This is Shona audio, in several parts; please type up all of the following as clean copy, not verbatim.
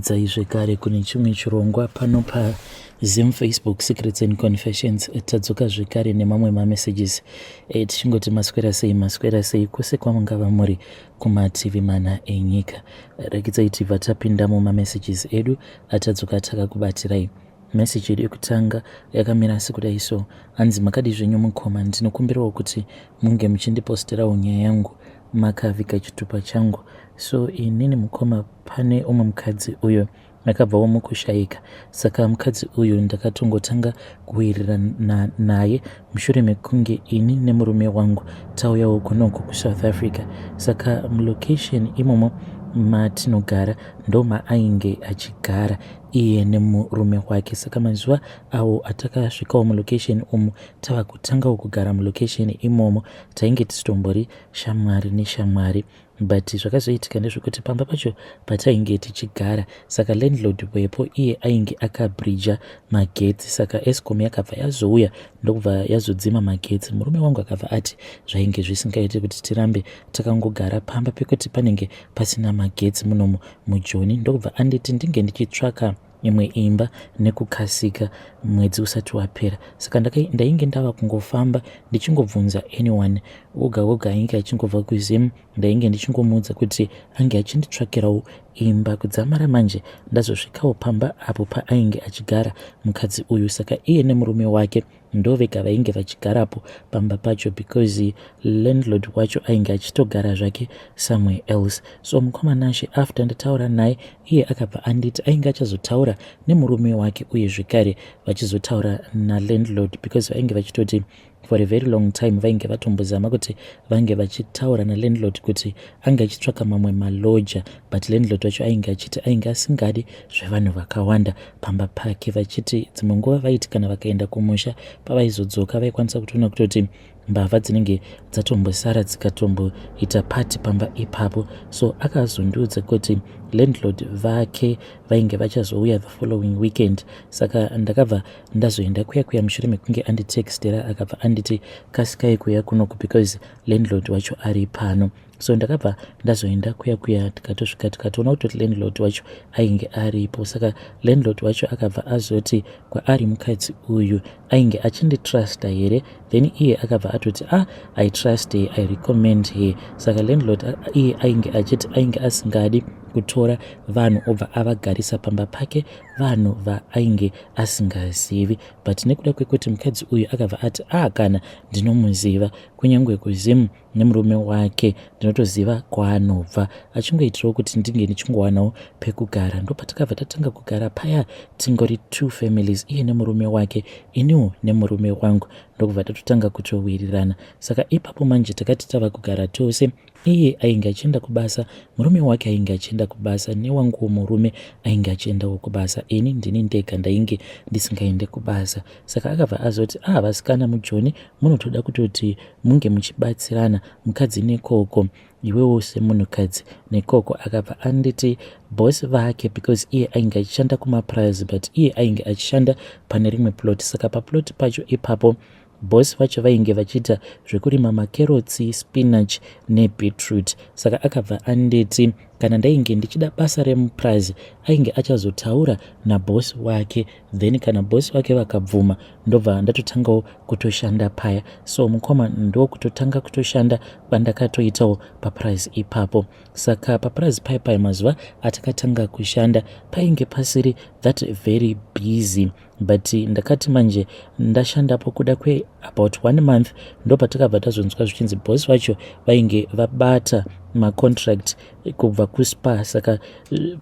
Dzai zvekare kune chimwe chirongwa pano paZim Facebook Secrets and Confessions. Tadzoka zvekare nemamwe mamessages e, tichingoti maswera sei, maswera sei kwose kwamungava muri kumativi mana enyika. Rekidzai tibva tapinda mumamessages edu atadzoka takakubatirai. Message yedu yekutanga yakamira sekudai so, hanzi makadii zvenyu mukoma, ndinokumbirawo kuti munge muchindiposterawo nyaya yangu makaviga chitupa changu. So inini mukoma pane umwe mukadzi uyo akabvawo mukushaika, saka mukadzi uyu ndakatongotanga kuwirirana naye mushure mekunge ini nemurume wangu tauyawo kunoku kuSouth Africa. Saka mulocation imomo matinogara ndomaainge achigara iye nemurume wake. Saka mazuva awo atakasvikawo mulocation umu tava kutangawo kugara mulocation imomo, tainge tisitombori shamwari neshamwari, but zvakazoitika ndezvekuti pamba pacho patainge tichigara, saka landlord wepo iye ainge akabridja magetsi, saka Escom yakabva yazouya ndokubva yazodzima magetsi. Murume wangu akabva ati zvainge zvisingaiti kuti tirambe takangogara pamba pekuti panenge pasina magetsi munomu mujoni, ndokubva anditi ndinge ndichitsvaka imwe imba nekukasika mwedzi usati wapera. Saka ndainge ndava kungofamba ndichingobvunza anyone woga woga ainge achingobva kuZim, ndainge ndichingomuudza kuti ange achinditsvakirawo imba. Kudzamara manje ndazosvikawo pamba apo paainge achigara mukadzi uyu. Saka iye nemurume wake ndovega vainge vachigarapo pamba pacho because landlord wacho ainge achitogara zvake somewhere else. So mukoma Nashe, after ndataura naye, iye akabva anditi ainge achazotaura nemurume wake uye zvekare vachizotaura nalandlord, because vainge vachitoti for a very long time vainge vatombozama kuti vange vachitaura nalandlord kuti ange achitsvaka mamwe maloja, but landlord wacho ainge achiti ainge asingadi zvevanhu vakawanda pamba pake, vachiti dzimwe nguva vaiti kana vakaenda kumusha, pavaizodzoka vaikwanisa kutoona kutoti mbavha dzinenge dzatombosara dzikatomboita pati pamba ipapo. So akazondiudza kuti landlord vake vainge vachazouya the following weekend. Saka ndakabva ndazoenda kuya kuya mushure mekunge anditextera, akabva anditi kasikai kuya kunoku because landlord wacho ari pano. So ndakabva ndazoenda kuya kuya, tikatosvika tikatoona kutoti landlord wacho ainge aripo. Saka landlord wacho akabva azoti kwaari mukadzi uyu ainge achinditrusta here, then iye akabva atoti, "Ah, I trust her, I recommend her." Saka landlord iye ainge achiti ainge asingadi kutora vanhu obva avagarisa pamba pake, vanhu vaainge asingazivi, but nekuda kwekuti mukadzi uyu akabva ati, "Ah, kana ndinomuziva, kunyange kuZimu nemurume wake ndinotoziva kwaanobva," achingoitirawo kuti ndinge ndichingowanawo pekugara. Ndopatakabva tatanga kugara paya tingori two families, iye nemurume wake, iniwo nemurume wangu, ndokubva tatotanga kutowirirana. Saka ipapo manje takati tava kugara tose, iye ainge achienda kubasa, murume wake ainge achienda kubasa, newanguwo murume ainge achiendawo kubasa, ini ndini ndega ndainge ndisingaende kubasa. Saka akabva azoti, "Ah, vasikana mujoni munotoda kutoti munge muchibatsirana, mukadzi nekoko, iwewo semunhukadzi nekoko." Akabva anditi boss vake, because iye ainge achishanda kumapurazi, but iye ainge achishanda pane rimwe plot, saka paplot pacho ipapo boss vacho vainge vachiita zvekurima macarrots, spinach nebeetroot. Saka akabva anditi kana ndainge ndichida basa remupurazi, ainge achazotaura naboss wake, then kana boss wake vakabvuma, ndobva ndatotangawo kutoshanda paya. So mukoma, ndokutotanga kutoshanda kwandakatoitawo papurazi ipapo. Saka papurazi pai pai, mazuva atakatanga kushanda painge pasiri that very busy, but ndakati manje ndashandapo kuda kweabout one month, ndopatakabva tazonzwa zvichinzi boss vacho vainge vabata macontract kubva kuSpar, saka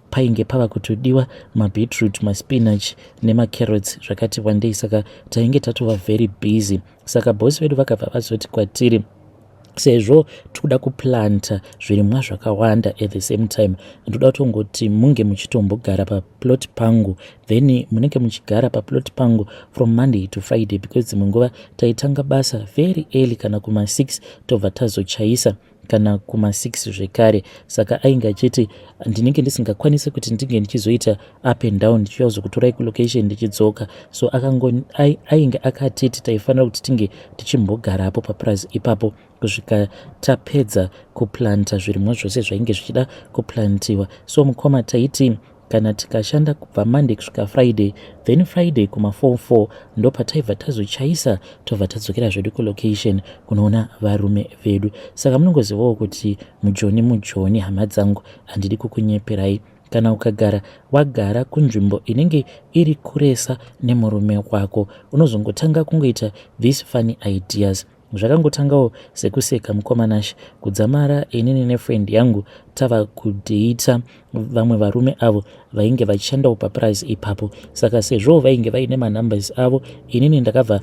painge pava kutodiwa mabeetroot, maspinach nemacarrots zvakati wandei. Saka tainge tatova very busy. Saka boss vedu vakabva vazoti kwatiri, sezvo tikuda kuplanta zvirimwa zvakawanda at the same time, ndoda kutongoti munge muchitombogara paplot pangu, then munenge muchigara paplot pangu from Monday to Friday, because dzimwe nguva taitanga basa very early, kana kuma6, tobva tazochaisa kana kuma6 zvekare. Saka ainge achiti ndinenge ndisingakwanisi kuti ndinge ndichizoita up and down, ndichiuya kulocation ndichidzoka. So ainge akatiti taifanira kuti tinge tichimbogarapo papurazi ipapo kusvika tapedza kuplanta zvirimwa zvose zvainge zvichida kuplantiwa. So mukoma, taiti Kana tikashanda kubva Monday kusvika Friday, then Friday kuma 44 ndopataibva tazochaisa, tobva tadzokera zvedu kulocation kunoona varume vedu. Saka munongozivawo kuti mujoni mujoni, hama dzangu, handidi kukunyeperai. Kana ukagara wagara kunzvimbo inenge iri kuresa nemurume wako, unozongotanga kungoita these funny ideas. Zvakangotangawo sekuseka, mukoma Nashe, kudzamara inini nefriend yangu tava kudheita vamwe varume avo vainge vachishandawo papurazi ipapo. Saka sezvo vainge vaine manumbers avo, inini ndakabva,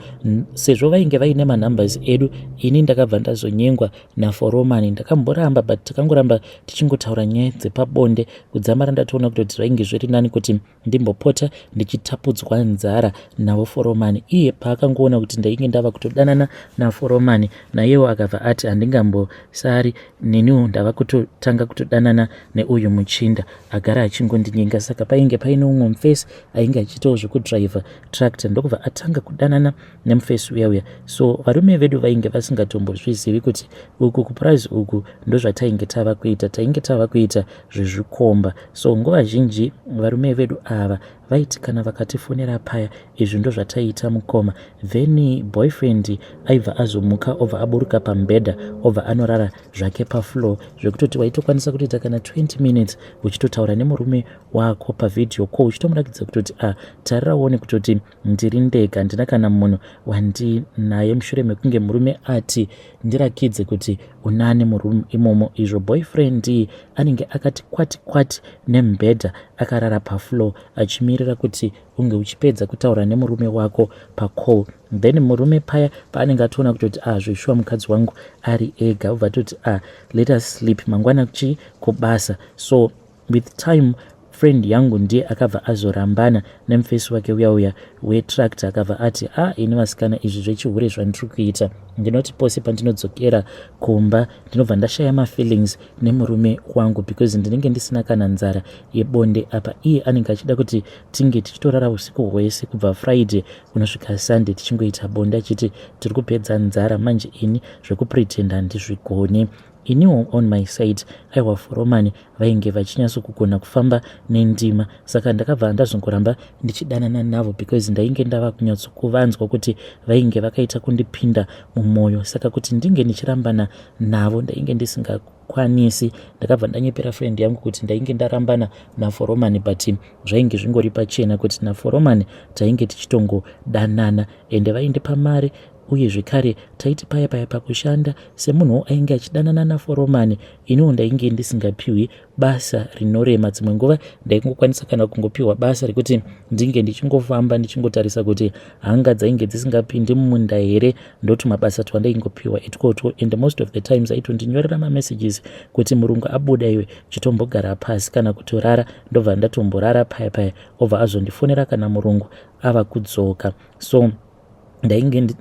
sezvo vainge vaine manumbers edu, ini ndakabva ndazonyengwa naforomani. Ndakamboramba, but takangoramba tichingotaura nyaya dzepabonde kudzamara ndatoona kutoti zvainge zviri nani kuti ndimbopota ndichitapudzwa nzara navo foromani. Iye paakangoona kuti ndainge ndava kutodanana naforomani, naiyewo akabva ati handingambosari, neniwo ndava kutotanga kutodanana neuyu muchinda agara achingondinyenga. Saka painge paine umwe mufesi ainge achiitawo zvekudhiraivha tractor, ndokubva atanga kudanana nemufesi uya uya. So varume vedu vainge vasingatombozvizivi kuti uku kupurazi uku ndozvatainge tava kuita, tainge tava kuita zvezvikomba. So nguva zhinji varume vedu ava vaiti kana vakatifonera paya, izvi ndozvataiita, mukoma, then boyfriend aibva azomuka, obva aburuka pamubhedha, obva anorara zvake pafloor, zvekutoti waitokwanisa kutoita kana 20 minutes uchitotaura nemurume wako pavideo call, uchitomurakidza kutoti, "A ah, tarira uone kutoti ndiri ndega, handina kana munhu wandinaye," mushure mekunge murume ati, "Ndirakidze kuti unani muroom imomo," izvo boyfriend anenge akati kwati kwati nemubhedha, akarara pafloor, achimirira kuti unge uchipedza kutaura nemurume wako pacall. Then murume paya paanenge atoona kutoti, "Ah, zveshuwa mukadzi wangu ari ega," ubva atoti, "Ah, let us sleep, mangwana chi kubasa." So with time friend yangu ndiye akabva azorambana nemufesi wake uya uya wetractor. Akabva ati, "A ah, ini vasikana, izvi zvechihure zvandiri kuita, ndinoti pose pandinodzokera kumba ndinobva ndashaya mafeelings nemurume wangu, because ndinenge ndisina kana nzara yebonde. Apa iye anenge achida kuti tinge tichitorara usiku hwese kubva Friday kunosvika Sunday tichingoita bonde, achiti tiri kupedza nzara. Manje ini zvekupretenda handizvigoni." Iniwo on my side, aiwa, foromani vainge vachinyatsokugona kufamba nendima, saka ndakabva ndazongoramba ndichidanana navo because ndainge ndava kunyatsokuvanzwa kuti vainge vakaita kundipinda mumwoyo. Saka kuti ndinge ndichirambana navo ndainge ndisingakwanisi. Ndakabva ndanyepera friend yangu kuti ndainge ndarambana naforomani, but zvainge zvingori pachena kuti naforomani tainge tichitongodanana, ende vaindipa mari. Uye zvekare taiti paya paya pakushanda, semunhuwo ainge achidanana naforomani, iniwo ndainge ndisingapiwi basa rinorema. Dzimwe nguva ndaingokwanisa kana kungopiwa basa rekuti ndinge ndichingofamba ndichingotarisa kuti hanga dzainge dzisingapindi mumunda here. Ndoti mabasa twandaingopiwa itwotwo, and most of the times aitondinyorera mamessages kuti, "Murungu abuda, iwe chitombogara pasi kana kutorara." Ndobva ndatomborara paya paya, obva azondifonera kana murungu ava kudzoka. So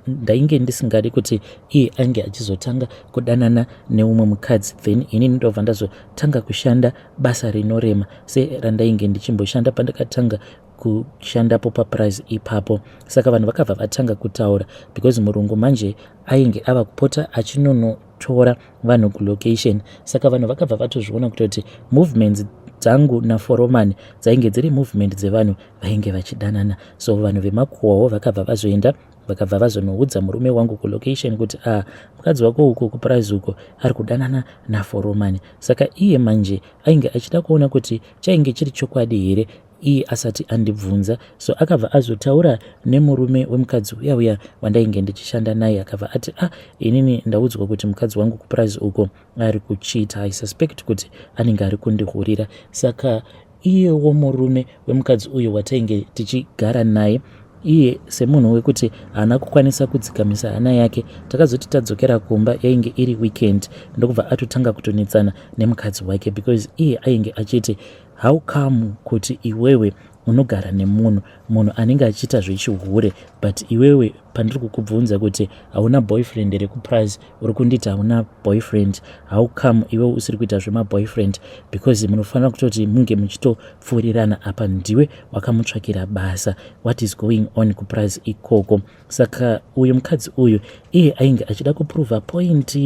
ndainge ndisingadi kuti iye ange achizotanga kudanana neumwe mukadzi, then inini ndobva ndazotanga kushanda basa rinorema serandainge ndichimboshanda pandakatanga kushandapo papurazi ipapo. Saka vanhu vakabva vatanga kutaura because murungu manje ainge ava kupota achinonotora vanhu kulocation. Saka vanhu vakabva vatozviona kutoti movements dzangu naforomani dzainge dziri movement dzevanhu vainge vachidanana. So vanhu vemakuhwawo vakabva vazoenda, vakabva vazonoudza murume wangu kulocation kuti, "A ah, mukadzi wako uko kupurazi uko ari kudanana naforomani." Saka iye manje ainge achida kuona kuti chainge chiri chokwadi here iye asati andibvunza. So akabva azotaura nemurume wemukadzi uya uya wandainge ndichishanda naye. Akabva ati, "Ah, inini ndaudzwa kuti mukadzi wangu kupurazi uko ari kuchita. I suspect kuti anenge ari kundihurira." Saka iyewo murume wemukadzi uyu watainge tichigara naye, iye semunhu wekuti haana kukwanisa kudzikamisa hana yake, takazoti tadzokera kumba, yainge iri weekend, ndokubva atotanga kutonetsana nemukadzi wake, because iye ainge achiti, "How come kuti iwewe unogara nemunhu, munhu anenge achiita zvechihure, but iwewe pandiri kukubvunza kuti hauna boyfriend rekupurazi, uri kunditi hauna boyfriend? How come iwewe usiri kuita zvemaboyfriend? Because munofanira kutoti munge muchitopfuurirana. Apa ndiwe wakamutsvakira basa. What is going on kupurazi ikoko?" Saka uyu mukadzi uyu iye ainge achida kuprova point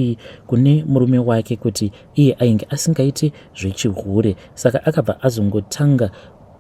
kune murume wake kuti iye ainge asingaiti zvechihure. Saka akabva azongotanga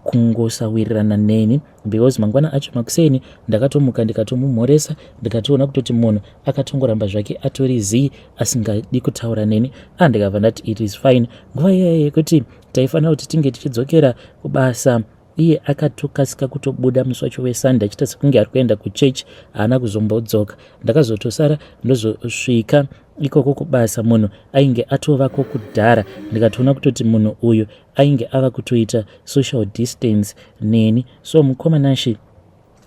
Kungosawirirana neni because mangwana acho makuseni ndakatomuka ndikatomumhoresa, ndikatoona kutoti munhu akatongoramba zvake atori zii, asingadi kutaura neni. Ah, ndikabva ndati it is fine. Nguva iyaya yekuti taifanira kuti tinge tichidzokera kubasa, iye akatokasika kutobuda musi wacho weSunday achiita sekunge ari kuenda kuchechi. Haana kuzombodzoka. Ndakazotosara ndozosvika ikoko kubasa, munhu ainge atovako kudhara. Ndikatoona kutoti munhu uyu ainge ava kutoita social distance neni. So mukoma Nashe,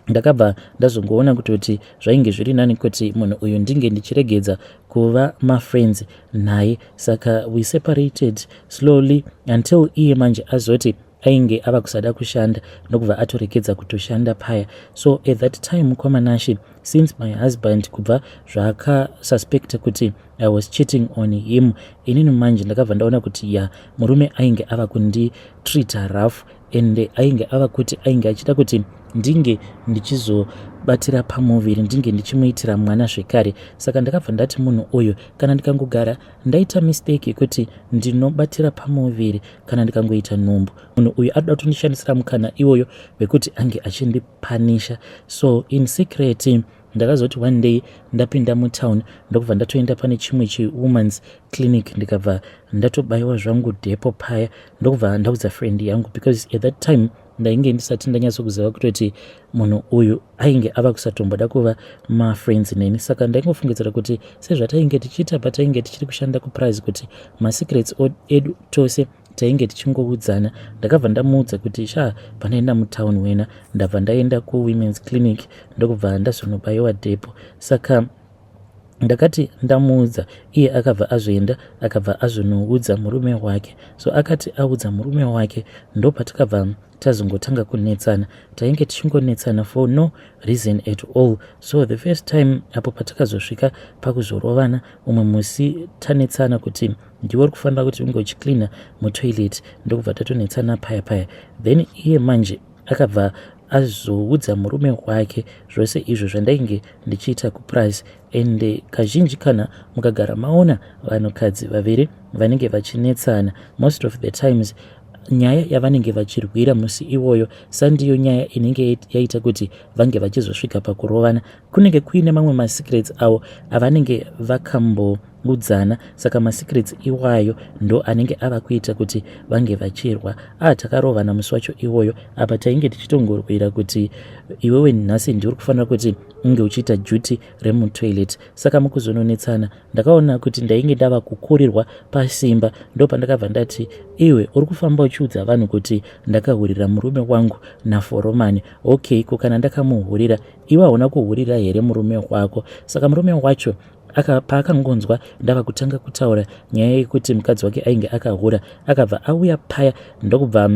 ndakabva ndazongoona kutoti zvainge zviri nani kuti munhu uyu ndinge ndichiregedza kuva mafriends naye. Saka we separated slowly until iye manje azoti ainge ava kusada kushanda, ndokubva atoregedza kutoshanda paya. So at that time, mukoma Nashe, since my husband kubva zvaakasuspecta kuti I was cheating on him, inini manje ndakabva ndaona kuti ya, murume ainge ava kunditreata rough and ainge ava kuti ainge achida kuti ndinge ndichizobatira pamuviri, ndinge ndichimuitira mwana zvekare. Saka ndakabva ndati munhu uyu, kana ndikangogara ndaita mistake yekuti ndinobatira pamuviri kana ndikangoita nhumbu, munhu uyu arikuda kutondishandisira mukana iwoyo wekuti ange achindipanisha. So in secret ndakazoti one day ndapinda mutown, ndokubva ndatoenda pane chimwe chiwomans clinic, ndikabva ndatobayiwa zvangu depo paya, ndokubva ndaudza friend yangu, because at that time ndainge ndisati ndanyatsokuziva kutoti munhu uyu ainge ava kusatomboda kuva mafriends neni. Saka ndaingofungidzira kuti sezvatainge tichiita patainge tichiri kushanda kupurazi, kuti masecrets edu tose tainge tichingoudzana. Ndakabva ndamuudza kuti, "Sha, pandaenda mutown wena, ndabva ndaenda kuwomens clinic, ndokubva ndazonobayiwa depo." Saka ndakati ndamuudza, iye akabva azoenda, akabva azonoudza murume wake. So akati audza murume wake, ndopatakabva tazongotanga kunetsana. Tainge tichingonetsana for no reason at all. So the first time apo patakazosvika pakuzorovana, umwe musi tanetsana kuti ndiwe uri kufanira kuti unge uchicleana mutoilet, ndokubva tatonetsana paya paya. Then iye manje akabva azoudza murume wake zvose izvo zvandainge ndichiita kupurazi. Ende kazhinji kana mukagara maona vanhukadzi vaviri vanenge vachinetsana, most of the times nyaya yavanenge vachirwira musi iwoyo sandiyo nyaya inenge yaita kuti vange vachizosvika pakurovana. Kunenge kuine mamwe masecrets avo avanenge vakamboudzana, saka masecrets iwayo ndo anenge ava kuita kuti vange vachirwa. A, takarovana musi wacho iwoyo. Apa tainge tichitongorwira kuti iwewe nhasi ndiuri kufanira kuti unge uchiita duty remutoilet. Saka mukuzononetsana ndakaona kuti ndainge ndava kukurirwa pasimba, ndo pandakabva ndati, "Iwe uri kufamba uchiudza vanhu kuti ndakahurira murume wangu naforomani. Okay, ko kana ndakamuhurira, iwe hauna kuhurira here murume wako?" Saka murume wacho paakangonzwa ndava kutanga kutaura nyaya yekuti mukadzi wake ainge akahura, akabva auya paya, ndokubva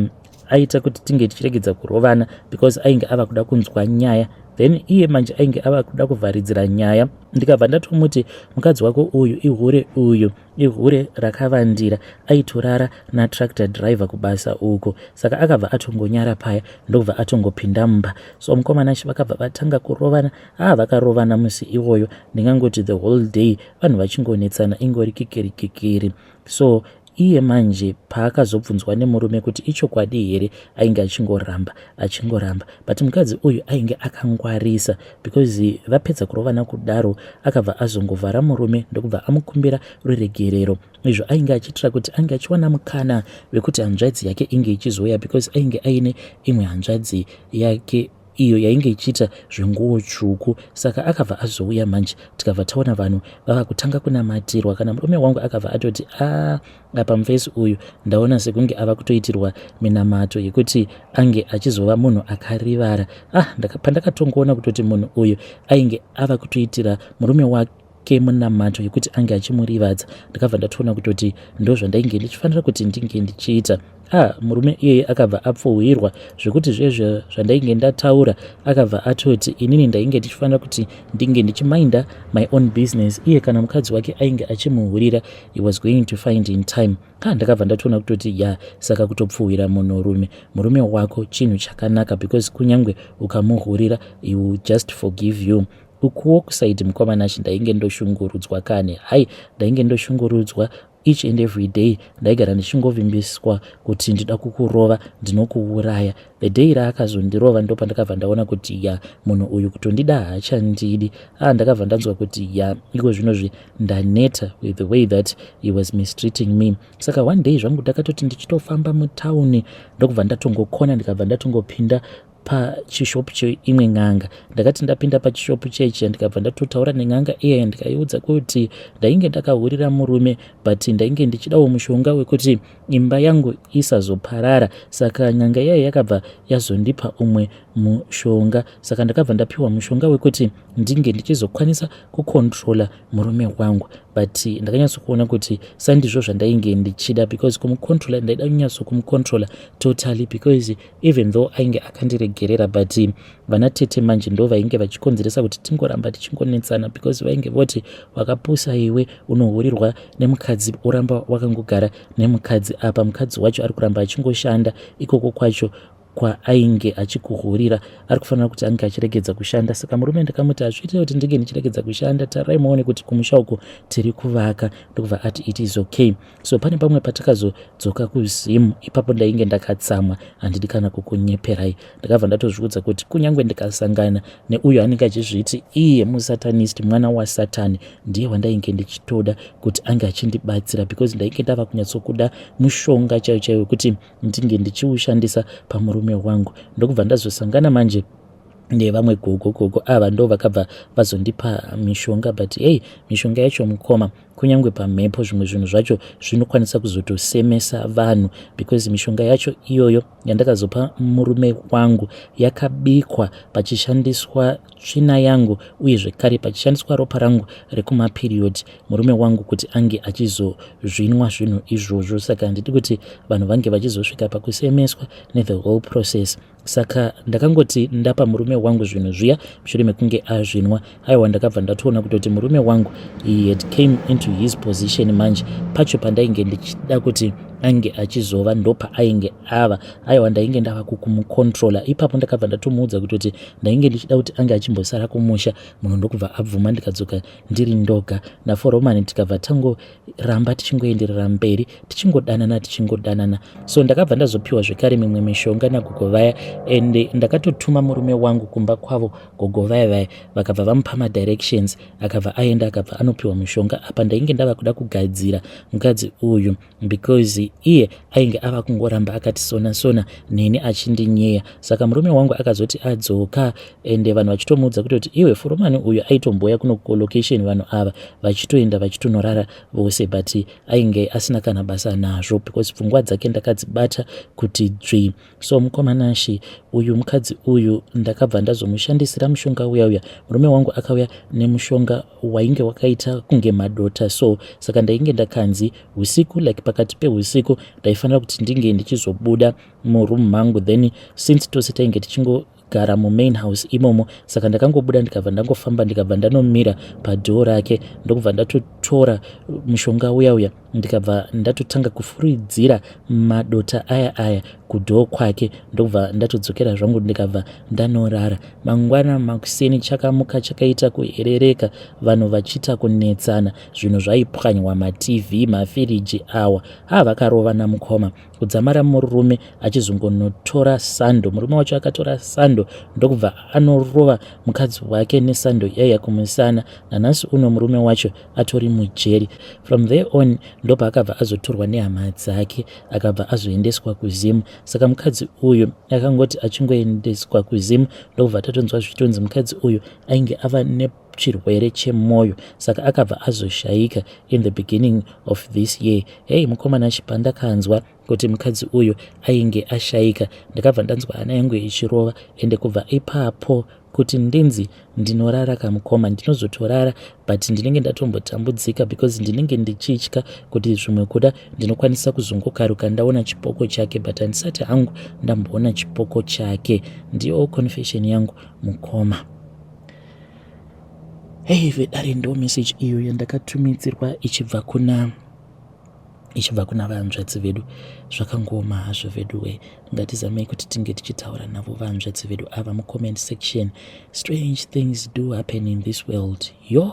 aita kuti tinge tichiregedza kurovana, because ainge ava kuda kunzwa nyaya. Then iye manje ainge ava kuda kuvharidzira nyaya. Ndikabva ndatomuti, "Mukadzi wako uyu ihure, uyu ihure rakavandira, aitorara natractor driver kubasa uko." Saka akabva atongonyara paya, ndokubva atongopinda mumba. So mukoma Nashe, vakabva vatanga kurovana. Ah, vakarovana musi iwoyo, ndingangoti the whole day vanhu vachingonetsana, ingori kikiri kikiri. So iye manje paakazobvunzwa nemurume kuti ichokwadi here, ainge achingoramba, achingoramba. But mukadzi uyu ainge akangwarisa, because vapedza kurovana kudaro, akabva azongovhara murume, ndokubva amukumbira ruregerero. Izvo ainge achiitira kuti ange achiwana mukana wekuti hanzvadzi yake inge ichizouya, because ainge aine imwe hanzvadzi yake iyo yainge ichiita zvenguo tsvuku. Saka akabva azouya manje, tikabva taona vanhu vava kutanga kunamatirwa. Kana murume wangu akabva atoti, "A, apa mufesi uyu ndaona sekunge ava kutoitirwa minamato yekuti ange achizova munhu akarivara." Ah, pandakatongoona kutoti munhu uyu ainge ava kutoitira murume wake munamato yekuti ange achimurivadza, ndakabva ndatoona kutoti ndo zvandainge ndichifanira kuti ndinge ndichiita. Ah, murume iyeye akabva apfuhwirwa zvekuti zvezvo zvandainge ndataura. Akabva atoti inini ndainge ndichifanira kuti ndinge ndichiminda my own business, iye kana mukadzi wake ainge achimuhurira, he was going to find in time. Ka, ndakabva ndatoona kutoti ya, saka kutopfuhwira munhurume, murume wako, chinhu chakanaka, because kunyange ukamuhurira, he will just forgive you. Ukuwo kuside, mukoma Nashe, ndainge ndoshungurudzwa kane. Hai, ndainge ndoshungurudzwa. Each and every day ndaigara ndichingovimbiswa kuti ndida kukurova, ndinokuuraya. The day raakazondirova ndopandakabva ndaona kuti ya, munhu uyu kutondida haachandidi. Ah, ndakabva ndanzwa kuti ya, iko zvinozvi ndaneta with the way that he was mistreating me. Saka one day zvangu ndakatoti ndichitofamba mutauni, ndokubva ndatongokona, ndikabva ndatongopinda pachishopu cheimwe n'anga. Ndakati ndapinda pachishopu chechi, ndikabva ndatotaura nen'anga iye, ndikaiudza kuti ndainge ndakahurira murume, but ndainge ndichidawo mushonga wekuti imba yangu isazoparara. Saka n'anga iyayo yakabva yazondipa umwe mushonga. Saka ndakabva ndapiwa mushonga wekuti ndinge ndichizokwanisa kucontrola murume wangu, but ndakanyatsokuona kuti sandizvo zvandainge ndichida, because kumucontrola ndaida kunyatso kumucontrola totally, because even though ainge akandiregerera, but vana tete manje ndo vainge vachikonzeresa kuti tingoramba tichingonetsana, because vainge voti, "Wakapusa iwe, unohurirwa nemukadzi uramba wakangogara nemukadzi. Apa mukadzi wacho ari kuramba achingoshanda ikoko kwacho kwaainge achikuhurira, ari kufanira kuti ange achiregedza kushanda." Saka murume ndakamuti, "Hazviite kuti ndinge ndichiregedza kushanda. Tarirai muone kuti kumusha uko tiri kuvaka." Ndokubva ati, "It is okay." So pane pamwe patakazodzoka kuZimu, ipapo ndainge ndakatsamwa, handidi kana kukunyeperai. Ndakabva ndatozviudza kuti kunyange ndikasangana neuyo anenge achizviti iye musatanist, mwana wasatani, ndiye wandainge ndichitoda kuti ange achindibatsira, because ndainge ndava kunyatsokuda mushonga chaiwo chaiwo wekuti ndinge ndichiushandisa pamurume wangu. Ndokubva ndazosangana manje nevamwe gogo. Gogo ava ndo vakabva vazondipa mishonga, but hey, mishonga yacho mukoma, kunyange pamhepo zvimwe zvinhu zvacho zvinokwanisa kuzotosemesa vanhu, because mishonga yacho iyoyo yandakazopa murume wangu yakabikwa pachishandiswa tsvina yangu, uye zvekare pachishandiswa ropa rangu rekumaperiod, murume wangu kuti ange achizozvinwa zvinhu izvozvo. Saka handidi kuti vanhu vange vachizosvika pakusemeswa nethe whole process. Saka ndakangoti ndapa murume wangu zvinhu zviya, mushure mekunge azvinwa, aiwa, ndakabva ndatoona kutoti murume wangu, he had came into his position manje. Pacho pandainge ndichida kuti ange achizova, ndopaainge ava. Aiwa, ndainge ndava kukumucontrola ipapo. Ndakabva ndatomuudza kutoti ndainge ndichida kuti ange achimbosara kumusha. Munhu ndokubva abvuma, ndikadzoka ndiri ndoga naforomani. Tikabva tangoramba tichingoenderera mberi tichingodanana, tichingodanana. So ndakabva ndazopiwa zvekare mimwe mishonga nagogo vaya, and ndakatotuma murume wangu kumba kwavo. Gogo vaya vaya vakabva vamupa madirections, akabva aenda, akabva anopiwa mishonga. Apa ndainge ndava kuda kugadzira mukadzi uyu, because iye ainge ava kungoramba akati sona sona neni achindinyeya. Saka murume wangu akazoti adzoka, ende vanhu vachitomuudza kutoti, "Iwe, furumani uyu aitomboya kuno kulocation, vanhu ava vachitoenda vachitonorara vose," but ainge asina kana basa nazvo, because pfungwa dzake ndakadzibata kuti dzvi. So mukomanashi uyu, mukadzi uyu, ndakabva ndazomushandisira mushonga uya uya. Murume wangu akauya nemushonga wainge wakaita kunge madota. So saka ndainge ndakanzi usiku, like pakati peusiku, ndaifanira kuti ndinge ndichizobuda muroom mangu. Then since tose tainge tichingogara mumain house imomo, saka ndakangobuda, ndikabva ndangofamba, ndikabva ndanomira padoor rake, ndokubva ndatotora mushonga uya uya, ndikabva ndatotanga kufuridzira madota aya aya kudoor kwake, ndokubva ndatodzokera zvangu, ndikabva ndanorara. Mangwana makuseni chakamuka chakaita kuherereka, vanhu vachiita kunetsana, zvinhu zvaipwanywa, maTV, mafiriji awa. Ha, vakarova namukoma kudzamara murume achizongonotora sando. Murume wacho akatora sando, ndokubva anorova mukadzi wake nesando iyaiya kumusana. Nanhasi uno murume wacho atori mujeri. From there on ndopaakabva azotorwa nehama dzake, akabva azoendeswa kuZimu. Saka mukadzi uyu akangoti achingoendeswa kuZimu, ndokubva tatonzwa zvichitonzi mukadzi uyu ainge ava nechirwere chemwoyo, saka akabva azoshayika in the beginning of this year. Hei, mukomana, chipandakanzwa kuti mukadzi uyu ainge ashayika, ndakabva ndanzwa hana yangu ichirova. Ende kubva ipapo kuti ndinzi ndinorara kamukoma, ndinozotorara, but ndinenge ndatombotambudzika, because ndinenge ndichitya kuti zvimwe kuda ndinokwanisa kuzongokaruka ndaona chipoko chake, but handisati hangu ndamboona chipoko chake. Ndiyo confession yangu, mukoma. Hei vedare, ndo message iyo yandakatumidzirwa ichibva kuna vanzvadzi vedu. Zvakangoma hazvo veduwe. Ngatizamei kuti tinge tichitaura navo vanzvadzi vedu ava mucomment section. Strange things do happen in this world, yo.